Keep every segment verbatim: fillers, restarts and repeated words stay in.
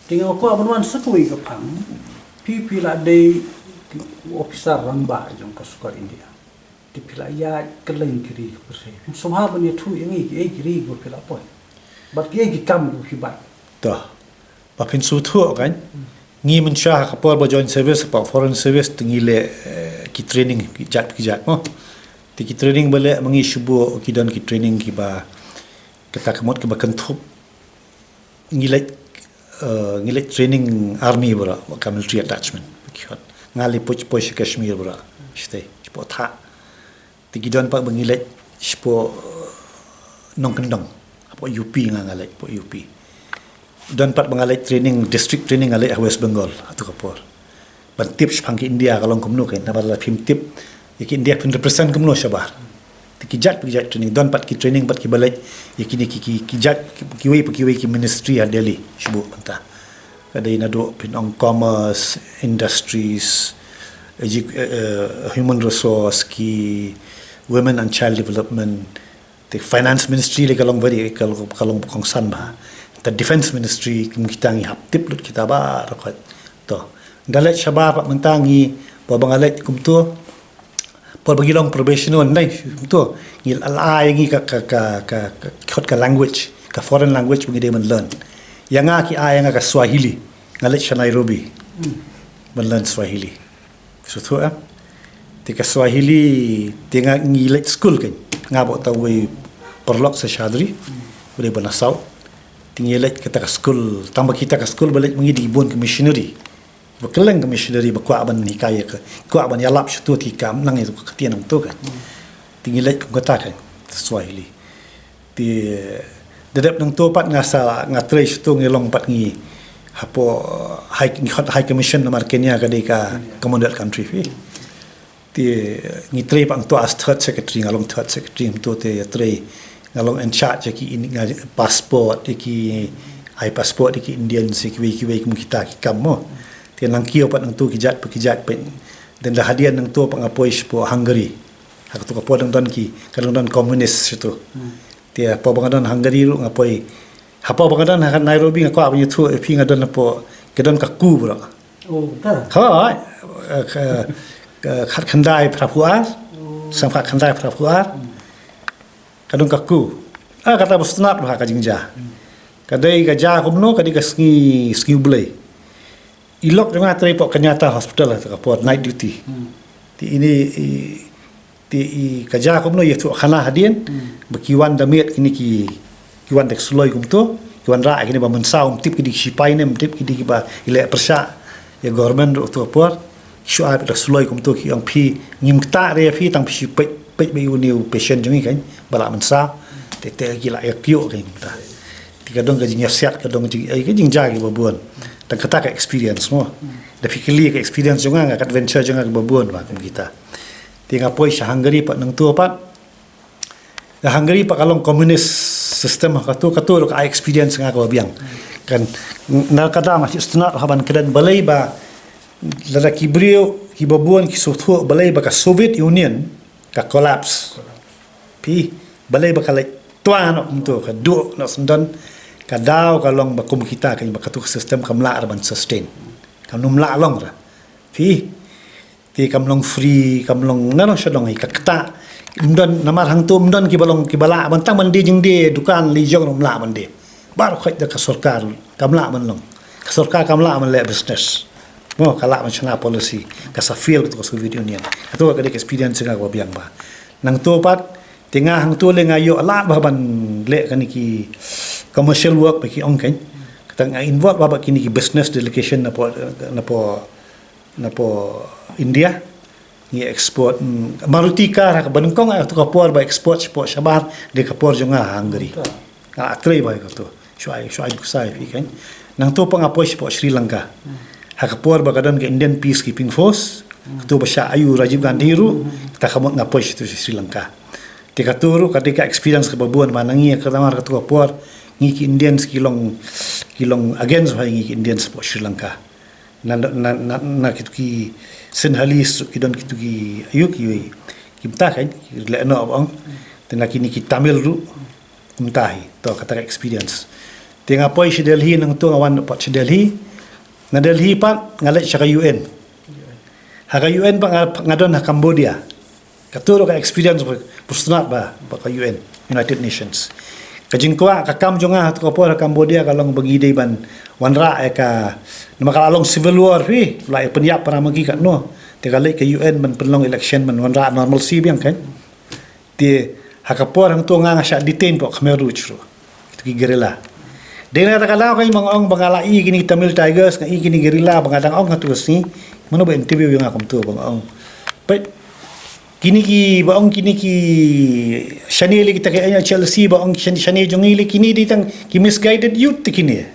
Te nga kwah ban wan sa kawei ka phang. Phi phi la dei u officer rangbah jong ka sorkar India. Te phi la ïaid kylleng ki ri ki pyrthei. Phi sngewbha ban ïathuh ïa ngi kiei ki ri kiba phi la poi. Bad kiei ki kam kiba phi bat. To. Ba phin sngewthuh kan. Ngi mynshuwa ha ka por ba join service, ba foreign service, te ngi leh, eh, ki training ki jait ki jait mo. Te ki training ba leh ma ngi shu buh ki don ki training kiba kata ka mut kiba kynthup. Ngi leh, eh, ngi leh training army baroh, ka military attachment. Ki hot. Nga leh poi, poi sha Kashmir baroh. Shatei, shapoh thah. Te ki don pat ba ngi leh shapoh, eh, nongkyndong. Hapoh U P nga, nga leh, hapoh U P. Don pat ba nga leh training, district training nga leh ha West Bengal, ha tu ka por. Ban tip shaphang ki India ka long kumno kan, namar lada phim tip ïa ki India phin represent kumno shabar. Te ki jait, ki jait training, don pat ki training pat kiba leh ïa kine ki, ki, ki jait, ki, kiwei pa kiwei ki ministry ha Delhi, shu buh mynta. Ka dei naduh phin ong commerce, industries, edu-, eh, eh, human resource, ki women and child development, te finance ministry leh ka long very, ka long, ka long kongsan bha. Te defense ministry, kum kita ngi hap tip lut kita baroh. To. Ynda leh shabar pat mynta ngi, por ba nga leh kumto, por ba ngi long probationer, nai, kumto. Ngi la ai ngi ka, ka, ka, ka, ka, khot ka language, ka foreign language ba ngi dei ban learn. Ïa nga ki ai ïa nga ka Swahili. Nga leh sha Nairobi. Ban learn Swahili. Sngewthuh em. Te ka Swahili, te nga ngi leit skul kan. Nga bok ta wei paralok sa Shadri. Wei ba na South. Te ngi leit kata ka skul, tang ba kita ka skul ba leit ma ngi dei bun ka missionary. Ba kylleng ka missionary ba kwah ban hikai ïa ka, kwah ban ïalap sha tu te kam nang ïa tu ka ktien nangtu kan. Te ngi leit kum kata kan. Swahili. Te da dep nangto pat nga sa, nga trei sha tu ngi long pat ngi hapoh High, ngi khot High Commission namar Kenya ka dei ka Commonwealth country phi. Te ngi trei pat nangto as third secretary, nga long third secretary nangto te trei nga long in charge ïa ki in, nga passport ïa ki, ai passport ïa ki Indian ïa kiwei kiwei kum kita ki kam mo. Te nang kiew pat nangto ki jait pa ki jait pat. Te da hadien nangto pat nga poi shapoh Hungary. Ha katu ka por dang don ki, ka dang don komunis sha tu. Te hapoh ba nga don Hungary ruh nga poi. Hapoh ba nga don ha Nairobi nga kwah ban ïathuh ïa phi nga don hapoh, ka don ka coup baroh. Oh, ka. Hooid, eh, ka, ka khatkhyndai phraphew ar, sangkhatkhyndai phraphew ar. Ka don ka coup. Ah, kata ba sngewtynnat bha ka jingjia. Ka dei ka jia kumno, ka dei ka sngi, sngi U Blei. I lok jong nga trei hapoh Kenyatta Hospital ha kata ka por night duty. Te ine i, te i ka jia kumno ïathuh khana hadien ba ki wan da miet kine ki, ki wan da suloi kumto, ki wan rah kine ba mynsaw, ym tip ki dei ki sipai ne ym tip ki dei kiba i leh pyrshah ïa government ruh tu ka por. Shu ai da suloi kumto ki ong phi ngim ktah re phi tang phi shu peit peit ba ïa une u patient jong ngi kan ba lah mynsaw. Te te ki lah ïa kiew kan kumta. Te ka don ka jingïasiat, ka don ka jing, eh, ka jingjia kiba bun. Tang kata ka experience mo. Da phi kylli ka experience jong nga, ka adventure jong nga kiba bun ba kum kita. Te nga poi sha Hungary pat nangto pat. Da Hungary pat ka long communist system ha katu, katu ruh ka ai experience nga kaba biang. Kan na kata nga sngewtynnat ha ban kren balei ba lada ki briew kiba bun ki sngewthuh balei ba ka Soviet Union ka collapse. Phi, balei ba ka leit twa noh kumto, ka duh noh syndon, ka daw ka long ba kum kita ka ba katu ka system kam lah ra ban sustain. Kam nym lah long ra. Phi, te kam long free, kam long nano sha dong ka kata. Ym don namar hangto ym don kiba long kiba lah ban tang ban die jingdie dukan lei jong ym lah ban die. Baroh khoit da ka sorkar kam lah ban long. Ka sorkar kam lah ban leh business. Mo ka lah ban shna policy. Ka sa fail katu ka Soviet Union. Katu ka dei ka experience nga kaba biang ba. Nangto pat te nga hangto lei nga ïoh lad ba ban leh kane ki commercial work ba ki ong kan. Kata nga involve ba ba kine ki business delegation napoh, napoh, napoh India. Ngi export, mm, Maruti car ha kaba nyngkong ha katu ka por ba export shapoh shabar dei ka por jong nga ha Hungary. Nga la trei ba ha katu. Shu ai, shu ai buksa ïa phi kan. Nangto pat nga poi shapoh Sri Lanka. Ha ka por ba ka don ka Indian Peacekeeping Force. Katu ba shah ïa u Rajiv Gandhi ruh. Kata ka mut nga poi sha tu sha Sri Lanka. Te katu ruh ka dei ka experience kaba bun ba na ngi ka namar katu ka por ngi ki Indians ki long, ki long against ba ngi ki Indians shapoh Sri Lanka. Na, na, na, na kitu ki Sinhalese, ki don kitu ki, ayu ki, ki mynta kan, ki leh noh ba ong. Te na kine ki Tamil ruh, mynta hi, to kata ka experience. Te nga poi sha Delhi, nangtu nga wan pat sha Delhi. Na Delhi pat nga leit sha ka U N. Ha ka U N pat nga, nga don ha Cambodia. Katu ruh ka experience ba, ba sngewtynnat ba, ba ka U N, United Nations. Ka jingkwah, ka kam jong nga ha katu ka por ha Cambodia ka long ba ngi dei ban wanrah ïa ka, namar ka la long civil war phi, la ïa pynïap para ma ki katno. Te nga leit ka U N ban pynlong election, ban wanrah normalcy biang kan. Te ha ka por hangtu nga, nga shah detain pat Khmer Rouge ruh. Kitu ki guerrilla. Dei na kata ka daw kan ba nga ong ba nga la ïohi kine ki Tamil Tigers, nga ïohi kine guerrilla, ba nga dang ong ha tu ka sngi. Mano ba interview ïa nga kumtu ba nga ong, peit, kine ki, ba ong kine ki shane lei kita ki N H L C, ba ong shane, shane jong ngi lei kine, dei tang ki misguided youth te kine.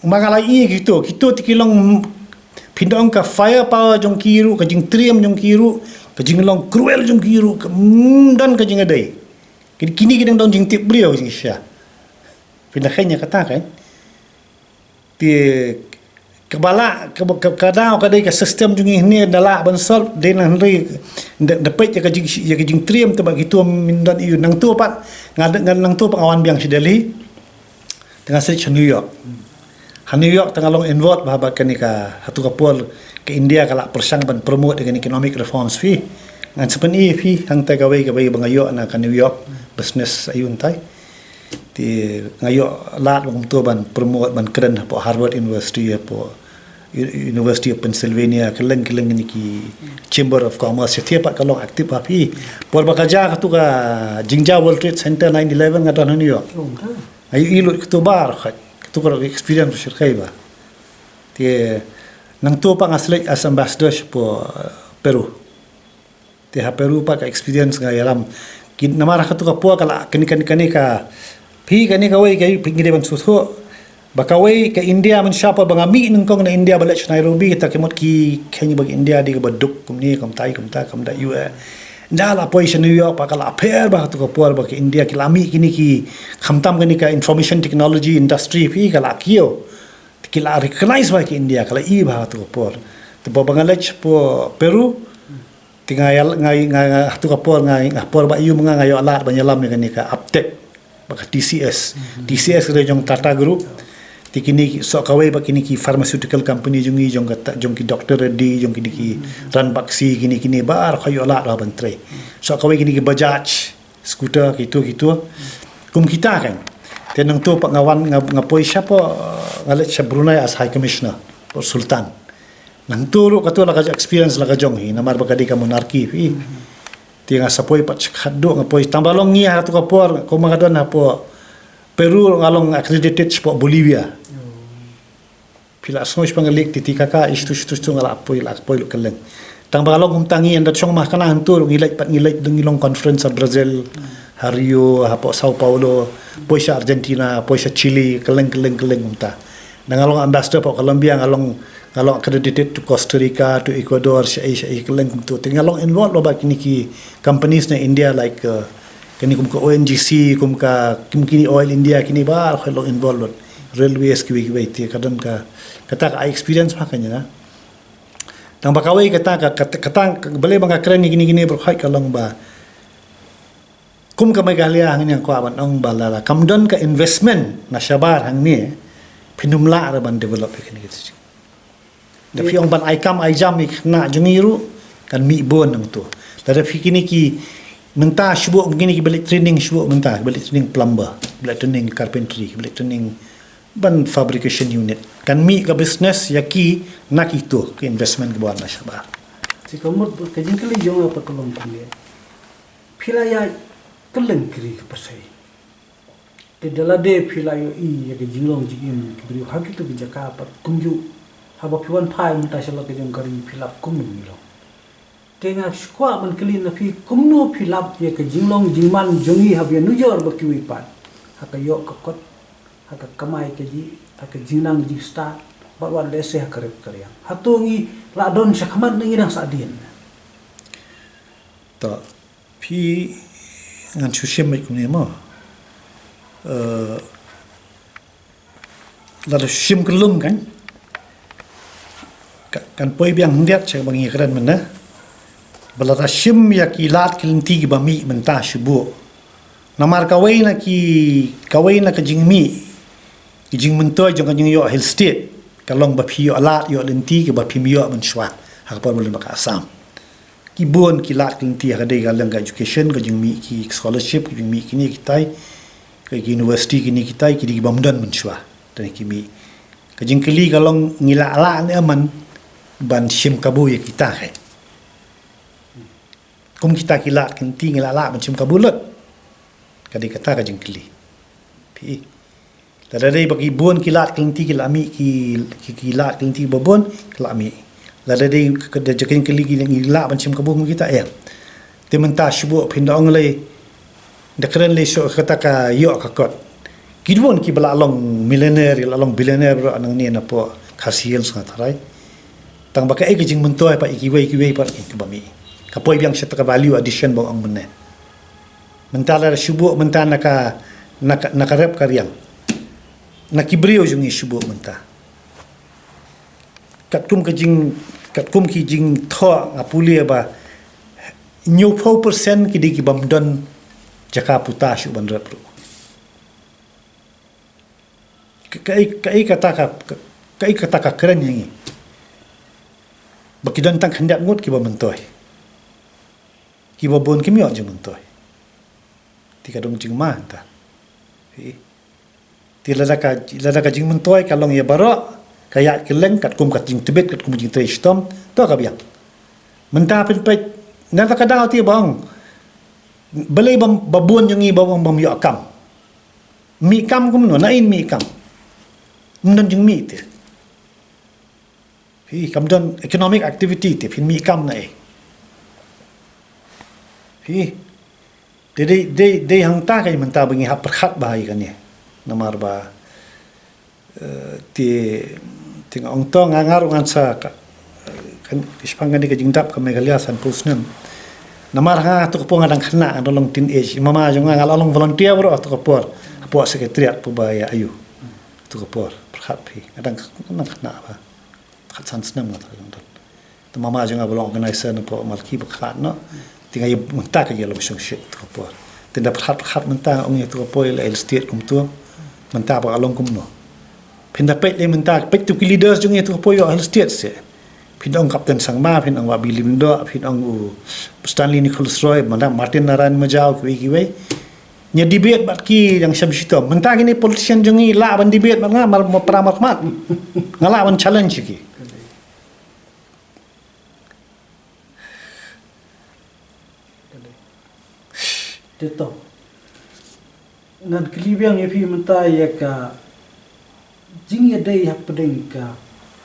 Ma nga la ïohi kito, kito te ki long, phin da ong ka firepower jong ki ruh, ka jingtriem jong ki ruh, ka jinglong cruel jong ki ruh, ka, mm, don ka jingïadei. Kine, kine ki dang don jingtip briew jingshisha. Phin da kheiñ ïa kata kan. Te kaba lah, kaba, ka, ka daw ka dei ka system jong ngi hangne da lah ban solve, dei na hynrei da, da peit ïa ka jing, ïa ka jingtriem te ba kito min don ïa u. Nangtu pat nga, nga nangtu pat nga wan biang sha Delhi. Te nga sa leit sha New York. Ha New York te nga long involved bha bad kane ka, ha tu ka por ka India ka la pyrshang ban promote ïa kane economic reforms phi. Ngan sa pyni ïa phi hangtai kawei kawei ba nga ïoh na ka New York Business, ïa u hangtai. Te nga ïoh lad ba kumtu ban promote, ban kren hapoh Harvard University, hapoh U-, University of Pennsylvania, kylleng kylleng kine ki Chamber of Commerce, sha te pat ka long active bha phi. Por ba ka jia katu ka jingjia World Trade Center nine eleven, nga don ha New York. Nga ïohi lut katu baroh, katu ka long experience ba shyrkhei bha. Te nangtu pat nga sa leit as ambassador shapoh, eh, Peru. Te ha Peru pat ka experience nga ïalam. Ki, namar ha katu ka por ka la, kane, kane, kane ka, phi, kane kawei ka, phi, ngi dei ban sngewthuh ba kawei ka India, mynshuwa por ba nga mih nyngkong na India ba leit sha Nairobi, kita ki mut ki kheiñ ba ka India dei kaba duk kumne, kumtai, kumta, kam da ïoh, eh. Ynda la poi sha New York pat ka la pher bha ha katu ka por ba ka India ki la mih kine ki, khamtam kane ka information technology industry, phi, ka la kiew. Ki la recognize bha ka India, ka la ïohi bha ha katu ka por. Te por ba nga leit shapoh Peru, te nga ïa, nga, nga, nga, ha tu ka por nga, nga por ba ïoh ma nga, nga ïoh lad ban ïalam ïa kane ka Aptec bad ka T C S. T C S ka dei jong Tata Group. Te kine ki, soh kawei bad kine ki pharmaceutical company jong ngi, jong ka, jong ki Doctor Reddy, jong kine ki Ranbaxy, kine, kine baroh ka ïoh lad ban trei. Soh kawei kine ki Bajaj scooter, kitu, kitu. Kum kita kan. Te nangtu pat nga wan, nga, nga poi shapoh, nga leit sha Brunei as High Commissioner, Sultan. Nangtu ruh katu la ka experience la ka jong hi, namar ba ka dei ka monarchy phi. Te nga sa poi pat sha khadduh, nga poi, tang ba long ngi ha tu ka por, kumba nga don hapoh Peru ruh nga long accredited shapoh Bolivia. Phi la sngew shaphang ka Lake Titicaca, ish tu, ish tu, ish tu, nga la poi, la poi lut kylleng. Tang ba long kumta ngi ynda shong ma kane hangtu ruh ngi leit pat, ngi leit, ngi long conference ha Brazil, ha Rio, hapoh Sao Paulo, poi sha Argentina, poi sha Chile, kylleng, kylleng, kylleng kumta. Ynda nga long ambassador hapoh Colombia, nga long, nga long accredited to Costa Rica, to Ecuador, shaei, shaei, kylleng kumtu. Te nga long involved bad kine ki companies na India, like, uh, kine kum ka O N G C, kum ka, kum kine Oil India, kine baroh ka long involved bad railways kiwei kiwei. Te ka don ka, kata ka experience bha kane na. Tang ba kawei kata ka, kata, kata, balei ba nga kren ïa kine, kine baroh ka long ba, kum ka Meghalaya hangne, nga kwah ban ong ba lada kam don ka investment na shabar hangne, phin ym lah ruh ban develop ïa kine ki district. Da phi ong ban ai kam ai jam ïa ki khynnah jong ngi ruh, kan mih bun nangtu. Lada phi, kine ki, mynta shu buh kine kiba leit training, shu buh mynta, kiba leit training plumber, kiba leit training carpentry, kiba leit training ban fabrication unit. Kan mih ka business ïa ki na kitu ki investment kiba wan na shabar. Te ka mut ka jingkylli jong nga pat ka long kumne. Phi la ïaid kylleng ki ri ki pasai. Te da lade phi la ïohi ïa ka jinglong jingim ki briew ha kitu ki jaka pat kumjuh. Haba phi wan phai mynta sha la ka jong ka ri, phi lap kumno ngi long. Te nga kwah ban kylli na phi, kumno phi lap ïa ka jinglong jingman jong ngi haba ïanujor bad kiwei pat, ha ka ïoh ka kot, ha ka kamai kajih, ha ka jingnang jingstad, bad wat lehse ha ka rep ka riang. Hato ngi la don shakhmat ne ngi dang sahdien? To, phi, ngan shu shim beit kumne mo. Eh, lada shu shim kyllum kan, ka, kan poi biang khyndiat sha kaba ngi kren mynne. Ba lada shim ïa ki lad ki lynti kiba mih mynta shu buh, Namar kawei na ki, kawei na ka jingmih, ki jingmyntoi jong ka jingïoh Hill State ka long ba phi ïoh lad ïoh lynti kiba phim ïoh mynshuwa ha ka por ba lem bad ka Assam. Ki bun ki lad ki lynti ha ka dei ka liang ka education, ka jingmih ki scholarship, ka jingmih kine kitai, ka ki university kine kitai, ki dei ki bym don mynshuwa. Te ki mih Ka jingkylli ka long ngi lah lah ne em ban shim kabu ïa kita, eh? Kum kita ki lad ki lynti ngi lah lah ban shim kabu lut? Ka dei kata ka jingkylli. Phi. Lada dei ba ki bun ki lad ki lynti ki la mih ki, ki, ki lad ki lynti ba bun ki la mih. Lada dei ka, ka, ka jingkylli ki ngi lah ban shim kabu kum kita, eh. Te mynta shu buh phin da ong lei, da kren lei shuh kata ka ïoh ka kot. Ki bun kiba la long millionaire, la long billionaire baroh nangne napoh Khasi Hills nga tharai. Tang ba kaei ka jingmyntoi pat ïa kiwei kiwei pat kiba mih. Ka poi biang sha kata ka value addition ba ong mynne. Mynta la shu buh mynta na ka, na ka, na ka rep ka riang. Na ki briew jong ngi shu buh mynta. Katkum ka jing, katkum ki jingthoh nga pule ba hynñiewphew percent ki dei ki bym don jaka puta shuh ban rep ruh. Ka, kaei, kaei kata ka, ka, kaei kata ka kren ïa ngi? Ba ki don tang khyndiat ngut kiba myntoi. Kiba bun kim ïoh jingmyntoi. Te ka dang jingma hangta. Phi. Te lada ka, lada ka jingmyntoi ka long ïa baroh, ka ïaid kylleng katkum ka jingtbit, katkum ka jingtrei shitom, to ka biang. Mynta phin peit, na kata ka daw te ba ong, balei ba, ba bun jong ngi ba ong bym ïoh kam. Mih kam kumno, naei mih kam? Ym don jingmih te. Phi, kam don economic activity te phin mih kam naei? Phi. Te dei, dei, dei hangta ka mynta ba ngi hap pyrkhat bha ïa kane. Namar ba, eh, te, te nga ong to nga, nga ruh ngan sa ka, eh, kan, shaphang kane ka jingdap ka Meghalaya sanphew snem. Namar ha to ka por nga dang khynnah, nga dang long teenage. I mama jong nga, nga la long volunteer baroh ha to ka por. Hapoh secretariat pyrba ïa aiu. Ha to ka por, pyrkhat phi. Nga dang, nga dang khynnah bha. Khatsan snem nga tharai nga don. Te mama jong nga ba long organizer napoh Malki ba khlad noh. Te nga ïa mynta ka ïa long shongshit ha to ka por. Te ynda pyrkhat pyrkhat mynta nga ong ïa to ka por ïa la Hill State kumto. Mynta ba ka long kumno. Phin da peit lei mynta, peit to ki leaders jong ngi ha to ka por ïa Hill State seh. Phin ong Captain Sangma, phin ong Bah Billy Lyngdoh, phin ong u Stanley Nicholas Roy, mynta Martin Narayan Majaw, kiwei kiwei. Ngi debate bad ki dang shem shitom. Mynta kine politician jong ngi lah ban debate bad nga mar, mar pra mar khmat. Nga lah ban challenge ki. Te to. Ngan kylli biang ïa phi mynta ïa ka jingïadei hapdeng ka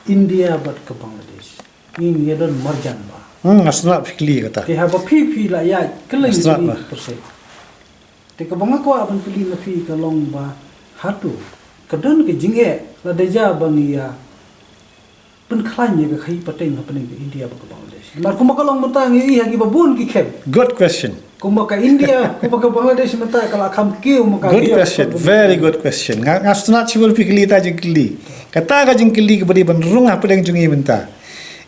India bad ka Bangladesh. Ngi ngi don marjan bha. Hmm, nga sngewtynnat phi kylli kata. Te haba phi phi la ïa kylleng. Nga sngewtynnat kane bha. Te kaba nga kwah ban kylli na phi ka long ba hato ka don ka jingeh lada ïa ba ngi ïa pynkhlaiñ ïa ka khaïi pateng hapdeng ka India bad ka Bangladesh. Namar kumba ka long mynta ngi ïohi ha kiba bun ki camp. Good question. Kumba ka India, kumba ka Bangladesh mynta ka la kham kiew ma ka. Good question. Very good question. Nga, nga sngewtynnat shibun phi kylli ta jingkylli. Kata ka jingkylli kaba dei ban rung hapdeng jong ngi mynta.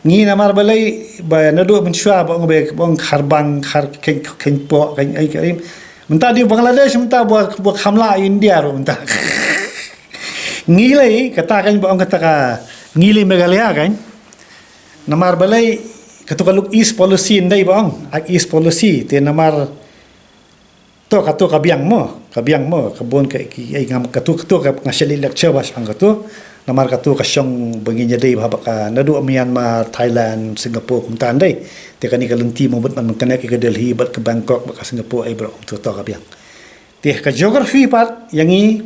Ngi namar balei ba naduh mynshuwa ba ong ba ong khar bang khar kheiñ kheiñ poh kheiñ ai kheiñ. Mynta dei Bangladesh mynta ba ba kham lah India ruh mynta. Ngi lei kata kan ba ong kata ka ngi lei Meghalaya kan. Namar balei katu ka Look East policy ndai ba ong, Act East policy te namar to katu ka biang mo, ka biang mo, ka bun ka ki ai ngam katu katu ka nga shu leit lecture ba shaphang katu. Namar katu ka shong ba ngi ïadei bha bad ka naduh Myanmar, Thailand, Singapore kumta ndai. Te kane ka lynti mo bad man connect ïa ka Delhi bad ka Bangkok bad ka Singapore ai baroh kumtu to ka biang. Te ka geography pat ïa ngi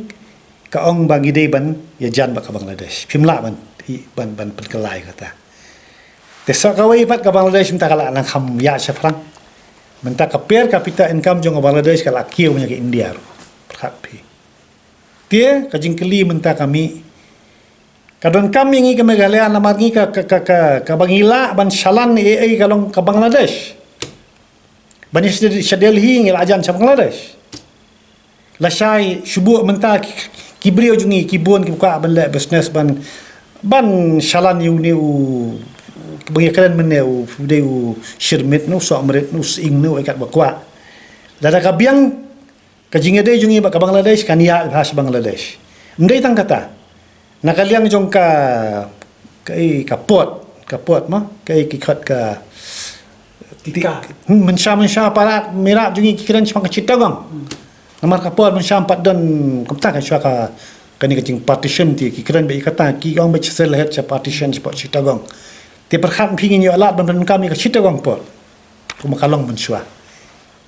ka ong ba ngi dei ban ïajan bad ka Bangladesh. Phim lah ban, ban, ban pynkylla ïa kata. Te sa kawei pat ka Bangladesh mynta ka la nang kham ïa shaphrang. Mynta ka per capita income jong ka Bangladesh ka la kiew ïa ka India ruh. Pyrkhat phi. Te ka jingkylli mynta ka mih. Ka donkam ïa ngi ka Meghalaya namar ngi ka, ka, ka, ka, kaba ngi lah ban shalan ei ei ka long ka Bangladesh. Ban ïa sha Delhi ngi la jan sha Bangladesh. Lashai shu buh mynta ki, ki briew jong ngi ki bun ki kwah ban leh business ban, ban shalan ïa une u, ba ngi kren mynne u, u dei u Shirmit ne u Sohmrit ne u Sying ne u ai kat ba kwah. Lada ka biang Ka jingïadei jong ngi bad ka Bangladesh kan ïaid bha sha Bangladesh. Ym dei tang kata. Na ka liang jong ka, ka, eh, ka port, ka port mo, ka, eh, ki khot ka, Tika. Hmm, mynshuwa, mynshuwa palat mirat jong ngi ki kren shaphang ka Chittagong. Namar ka por mynshuwa ym pat don, kumta ka shuwa ka, kane ka jing partition te ki kren beit ïa kata, ki ong beit shisha la het sha partition shapoh Chittagong. Te pyrkhat phi, ngin ïoh lad ban pyndonkam ïa ka Chittagong port. Kumba ka long mynshuwa.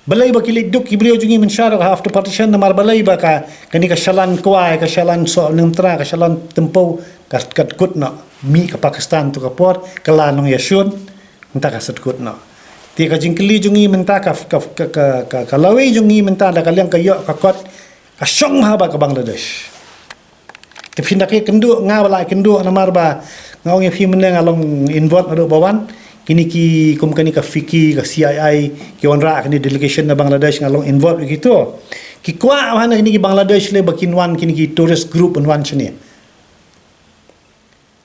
Balei ba ki leit duk ki briew jong ngi mynshuwa ruh after partition, namar balei ba ka, kane ka shalan kwai, ka shalan soh nongtra, ka shalan tympew, ka, ka dkut noh. Mih ka Pakistan tu ka por, ka la nongïashun, mynta ka sa dkut noh. Te ka jingkylli jong ngi mynta ka, ka, ka, ka, ka, ka lawei jong ngi mynta da ka liang ka ïoh ka kot, ka shong bha bad ka Bangladesh. Te phin da kynduh, nga ba la kynduh namar ba nga ong ïa phi mynne nga long involved naduh ba wan. Kine ki kum kane ka FICCI, ka C I I, ki wanrah kane delegation na Bangladesh, nga long involved ïa kito. Ki kwah bha na kine ki Bangladesh lei ba kin wan kine ki tourist group ban wan shane.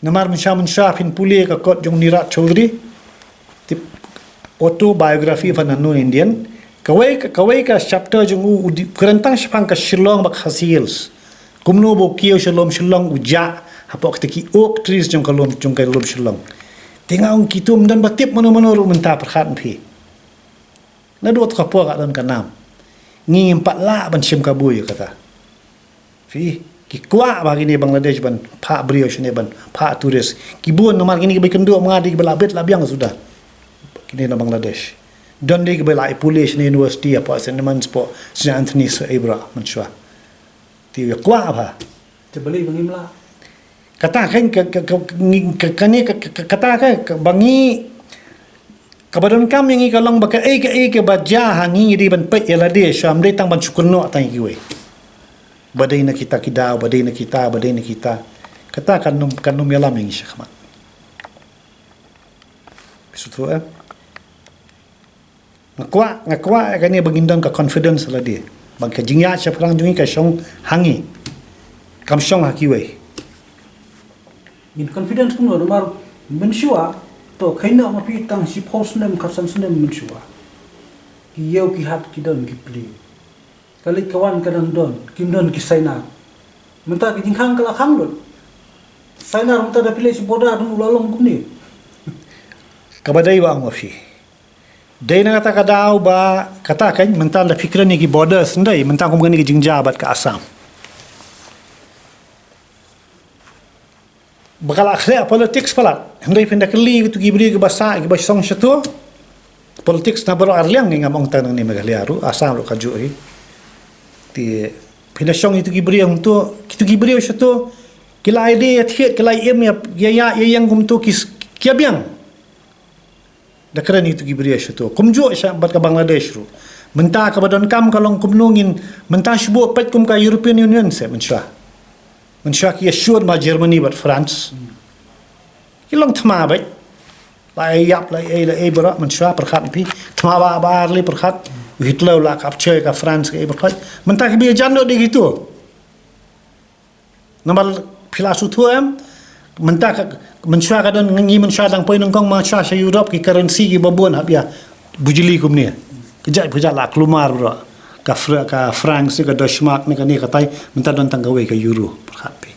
Namar mynshuwa, mynshuwa phin pule ka kot jong Nirad Chaudhuri, tip, Autobiography of an Unknown Indian. Kawei ka, kawei ka chapter jong u, u di, kren tang shaphang ka Shillong bad Khasi Hills. Kumno ba u kiew sha lum Shillong u jah hapoh kita ki oak trees jong ka lum, jong ka lum Shillong. Te nga ong kito ym don ba tip mano mano ruh mynta, pyrkhat phi. Naduh tu ka por ka don ka nam. Ngi ngim pat lah ban shim kabu ïa kata. Phi, ki kwah bha kine Bangladesh ban phah briew shane, ban phah tourist. Ki bun namar kine kiba kynduh ma nga dei kiba la bit la biang suda. Kine na Bangladesh. Don dei kiba la ïa pule shane university, hapoh Saint Edmunds, hapoh Saint Anthony's, eh, bro, mynshuwa. Te ïa kwah bha. Te balei ba ngim lah? Kata kan ka, ka, ka, ngi, ka, kane ka, ka, ka, kata ka, ka, ba ngi, kaba donkam ïa ngi ka long ba kaei kaei kaba jia ha ngi, ngi dei ban peit ïa lade shuwa, ym dei tang ban shu kynnoh tang ïa kiwei. Ba dei na kita ki daw, ba dei na kita, ba dei na kita. Kata kan ym, kan ym ïalam ïa ngi shakhmat. Shuh, eh. Nga kwah, nga kwah ïa kane ba ngin don ka confidence lade. Ba ka jingïaid shaphrang jong ngi ka shong ha ngi. Kam shong ha kiwei. Ngin confidence kumno namar mynshuwa, to, khyndiat ma phi, tang shiphew snem, khatsan snem mynshuwa. Ki ïew ki hat ki don ki plie. Ka leit ka wan ka dang don, kim don ki sainar. Mynta ka jingkhang ka la khang lut. Sainar mynta da phi leit sha border, don u la long kumne. Kaba dei ba ong ma phi. Dei na kata ka daw ba, kata kan, mynta da phi kren ïa ki borders, ym dei, mynta kum kane ka jingjia bad ka Assam. Ba ka la khleh politics palat. Hynrei phin da kylli kito ki briew kiba sah, kiba shong shato. Politics na baroh ar liang, ngam ong tang nangne Meghalaya ruh, Assam ruh kajuh hi. Te phin da shong ïa kito ki briew kumto, kito ki briew shato, ki la ïadei ïathied, ki la im ïa, ïa, ïa, ïa ïeng kumto, ki, ki ïa biang. Da kren ïa kito ki briew shato. Kumjuh sha bad ka Bangladesh ruh. Mynta kaba donkam ka long kumno ngin, mynta shu buh peit kum ka European Union seh mynshuwa. Mynshuwa ki ïashun ma Germany bad France. Ki long thma beit. La ïap, la ei, la ei baroh, mynshuwa, pyrkhat phi. Thma ba, ba ar lei, pyrkhat. U Hitler u la capture ka France, ka ei baroh. Mynta kiba ïajan noh dei kito. Namar phi la shu thaw em, mynta ka, mynshuwa ka don, ngi mynshuwa dang poi nyngkong, mynshuwa sha Europe ki currency kiba bun hap ïa bujli kumne. Ka jait, ka jait la kulmar bro. Ka Fra-, ka franc ne, ka Deutschmark ne, kane katai, mynta don tang kawei ka euro, pyrkhat phi.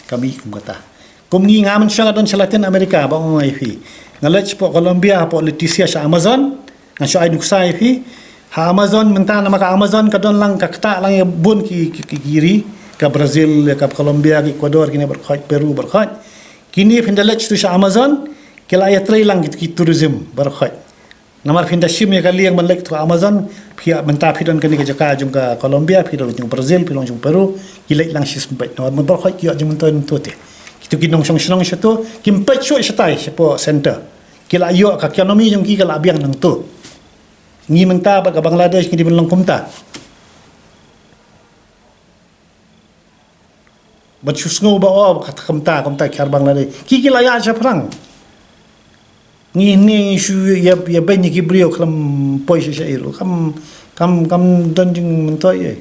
Ka mih kum kata. Kum ngi, nga mynshuwa nga don sha Latin America, ba ong ïa phi. Nga leit shapoh Colombia, hapoh Leticia sha Amazon, nga shu ai nuksa ïa phi. Ha Amazon mynta, namar ka Amazon ka don lang, ka ktah lang ïa bun ki, ki, ki, ki ri, ka Brazil, ka Colombia, ka Ecuador, kine baroh khoit, Peru baroh khoit. Kine phin da leit shato sha Amazon, ki la ïatrei lang ki, ki tourism baroh khoit. Namar phin da shim ïa ka liang ban leit shato Amazon, phi ïa, mynta phi don kane ka jaka jong ka Colombia, phi don jong Brazil, phi don jong Peru, ki leit lang shisien beit. Namar baroh khoit ki ïoh jingmyntoi mynta te. Kito ki nongshong shnong shato, kim peit shuh shatai, shapoh center. Ki la ïoh, ka economy jong ki ka la biang nangto. Ngi mynta bad ka Bangladesh ngi dei ban long kumta. Ban shu sngew ba, oh, kata kumta, kumta ki ar Bangladesh. Ki, ki la ïaid shaphrang. Ngi ne ngi shu ïa, ïa beiñ ïa ki briew khlem poi sha shaei ruh. Kam, kam, kam don jingmyntoi ei.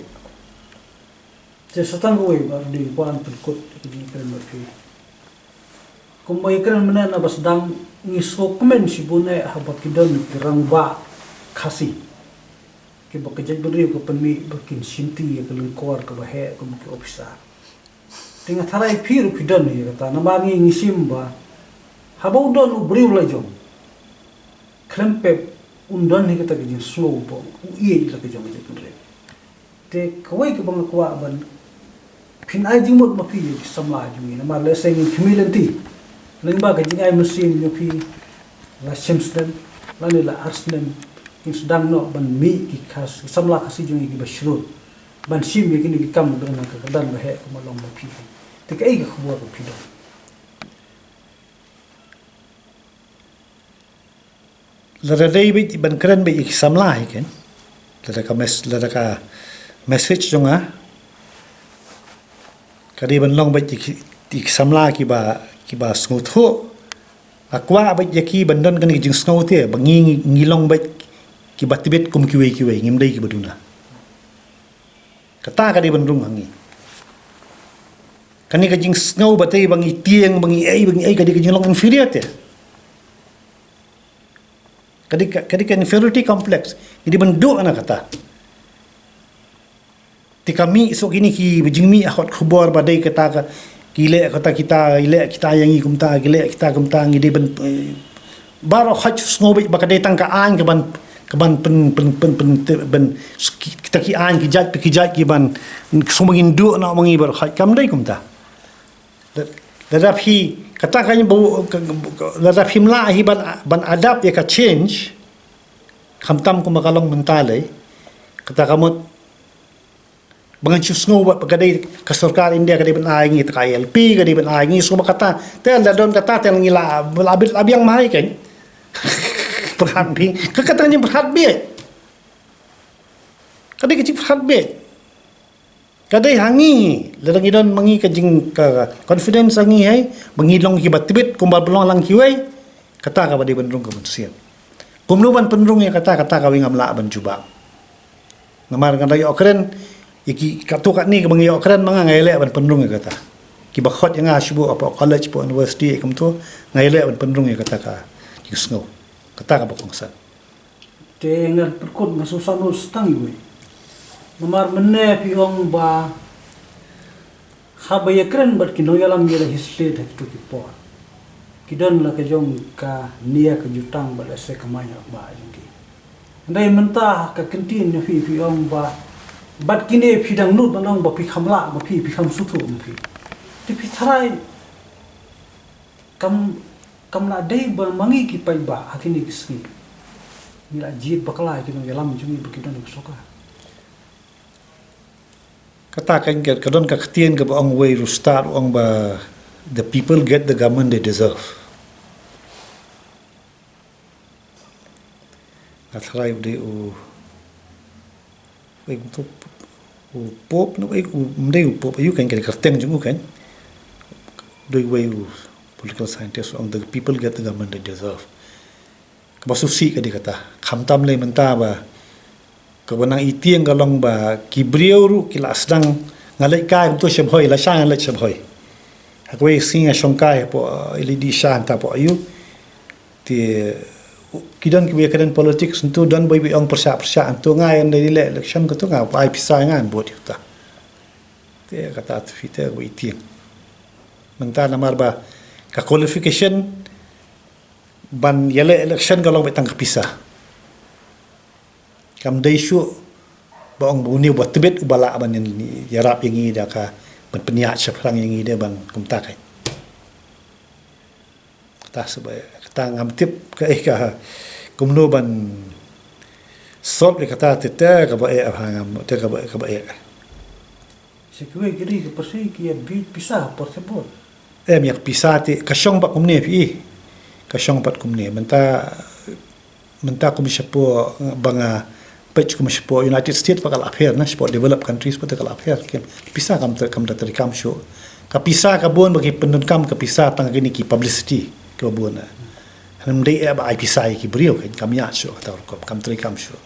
Te sa tang kawei ba dei ban pynkut ïa kane ka kren bad phi. Kumba ïa kren mynne na ba sdang, ngi sngewkmen shibun eh haba ki don ki rangbah Khasi. Kiba ka jaitbynriew ka pynmih ba kin shimti ïa ka lyngkor kaba heh kum ki ophisar. Te nga tharai phi ruh phi don ïa kata, namar ngi ngi shim ba haba u don u briew la jong, khlem pep un don hi kata ka jingsngew ba u ïeit la ka jong ka jaitbynriew. Te kawei kaba nga kwah ban phin ai jingmut ma phi ïa ki samla jong ngi, namar lehse ngin khmih lynti. Lyngba ka jingai mynsiem jong phi, la shi snem lane la ar snem, ngin sdang noh ban mih ki Khas, ki samla Khasi jong ngi kiba shlur ban shim ïa kine ki kam ba don ha ka kyrdan ba heh kumba long ma phi. Te kaei ka khubor ba phi don? Lada dei beit ban kren beit ïa ki samla hi ken, lada ka mes-, lada ka message jong nga ka dei ban long beit ïa ki, ïa ki samla kiba, kiba sngewthuh. Nga kwah beit ïa ki ban don kane ka jingsngew te ba ngi, ngi, ngi long beit kiba tbit kum kiwei kiwei, ngim dei kiba duna. Kata ka dei ban rung ha ngi. Kane ka jingsngew ba dei ba ngi tieng, ba ngi ei, ba ngi ei, ka dei ka jinglong inferior te. Ka dei ka, ka dei ka inferiority complex. Ngi dei ban duh na kata. Te ka mih shuh kine ki ba jingmih ha khot khubor ba dei kata ka, ki leh kata kita, ki leh kita ïa ngi kumta, ki leh kita kumta, ngi dei ban, eh, baroh hok sngew beit ba ka dei tang ka aiñ ka ban, ka ban pyn, pyn, pyn, pyn, te, ban, ki-, kita ki aiñ ki jait, ki jait ki ban, sngewbha ngin duh noh ma ngi baroh hok, kam dei kumta. Lada phi, kata ka, lada phim lah hi ban, ban adapt ïa ka change, khamtam kumba ka long mynta lei, kata ka mut ba ngan shu sngew ba ka dei ka sorkar India ka dei ban ai ngi ta ka I L P, ka dei ban ai ngi, sngewbha kata, te la don kata te ngi la, la bit la biang mai ken. Pyrkhat phi, ka kata ngi pyrkhat beit. Ka dei ka jingpyrkhat beit. Ka dei ha ngi, lada ngi don ma ngi ka jing ka confidence ha ngi hai, ba ngi long kiba tbit kumba ba long lang kiwei, kata kaba dei ban rung ka mynsiem. Kumno ban pynrung ïa kata, kata kawei ngam lah ban jubab. Namar nga da ïoh kren ïa ki katto katne kaba nga ïoh kren ma nga, nga ïaleh ban pynrung ïa kata. Kiba khot ïa nga shuh hapoh college, hapoh university, ïa kumto, nga ïaleh ban pynrung ïa kata ka jingsngew. Kata kaba kongsan. Te ngan pynkut, nga shu sanu stang iwei. Namar mynne phi ong ba haba ïakren bad ki nongïalam ïa la history ha kito ki por, ki don la ka jong ka nia ka jutang bad lehse ka maïa ba jong ki. Hynrei mynta ka kyntien ïa phi, phi ong ba bad kine phi dang nud ban ong ba phi kham lah ma phi, phi kham sngewthuh ma phi. Te phi tharai kam, kam lah dei ba ma ngi ki paidbah ha kine ki sngi ngi la jied bakla ïa ki nongïalam jong ngi ba ki don ha ka sorkar. Kata ka, ka don ka ktien kaba ong wei ruh stad ong ba the people get the government they deserve. Nga tharai u dei u, u, u Pope, no, u, um dei u Pope, aïu kan, ka kyrteng jong u kan. U dei wei u political scientist, ong the people get the government they deserve. Kaba sngewsih ka dei kata. Khamtam lei mynta ba kaba nang itieng ka long ba ki briew ruh ki la sdang, nga leit kai mynta sha Bhoi, la sha nga leit sha Bhoi. Ha kawei sngi nga shong kai hapoh, eh, L E D sha hangta hapoh aïu. Te, u, ki don kiba ïakren politics hangto, don ba ïa ong pyrshah pyrshah hangto, nga ïa leh election kato nga ai pisa nga ban vote ïa uta. Te kata tu phi te kaba itieng. Mynta namar ba ka qualification ban ïaleh election ka long beit tang ka pisa. Kam dei shuh ba ong ba une uba tbit uba lah ban ïarap ïa ngi da ka ban pynïaid shaphrang ïa ngi da ban kumta kai. Kata shu ba, kata ngam tip kaei ka kumno ban solve ïa kata, te te kaba eh ha ngam, te kaba, kaba eh. Sha kiwei ki ri ki parsi ki ïa bit pisa por te por. Em, ïa ka pisa te ka shong pat kumne phi. Ka shong pat kumne. Mynta, mynta kum shapoh ba nga peit kum shapoh United States pat ka la pher na, shapoh developed countries pat ka la pher. Ka pisa kam ter-, kam da treikam shuh. Ka pisa ka bun ba ki pyndonkam ka pisa tang kine ki publicity kiba bun na. Hynrei ym dei eh ba ai pisa ïa ki briew kan, kam ïaid shuh kata rukom, kam treikam shuh.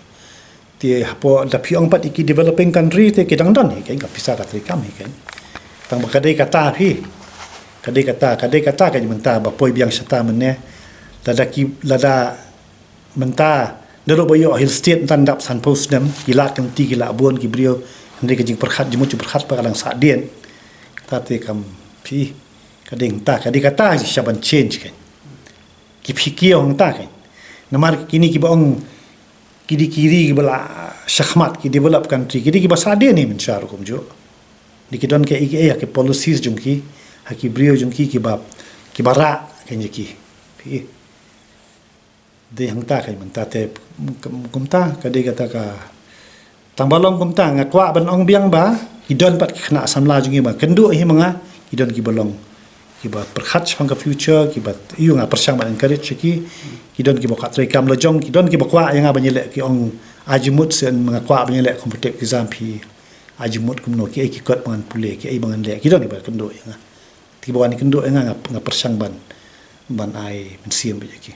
Te hapoh da phi ong pat ïa ki developing country te ki dang don hi kan, ka pisa ka treikam hi kan. Tang ba ka dei kata phi. Ka dei kata, ka dei kata ka dei mynta ba poi biang shata mynne. Lada ki, lada mynta Naduh ba ïoh Hill State mynta dap sanphew snem, ki la kynti ki la bun ki briew, hynrei ka jingpyrkhat jingmut jingpyrkhat ba ka dang sahdien. Kata te kam phi, ka dei hangta, ka dei kata sha ban change kan. Ki phi ki ong hangta kan. Namar kine kiba ong ki dei ki ri kiba la shakhmat, ki developed country, ki dei kiba sahdien hi mynshuwa ruh kumjuh. Dei ki don kaei kaei ha ki policies jong ki, ha ki briew jong ki kiba, kiba rah kan ïa ki. Phi. Dei hangta kan mynta te kum-, kumta ka dei kata ka. Tang ba long kumta nga kwah ban ong biang ba ki don pat ki khynnah samla jong ngi ba kynduh hi ma nga, ki don kiba long kiba pyrkhat shaphang ka future, kiba ïoh nga pyrshang ban encourage ïa ki. Ki don kiba kwah trei kam la jong, ki don kiba kwah ïa nga ban ïaleh, ki ong ai jingmut sien ma nga, kwah ban ïaleh competitive exam phi, ai jingmut kumno, kiei ki kot ba ngan pule, kiei ba ngan leh, ki don kiba kynduh ïa nga. Kiba wan kynduh ïa nga, nga, nga pyrshang ban, ban ai mynsiem bad ïa ki.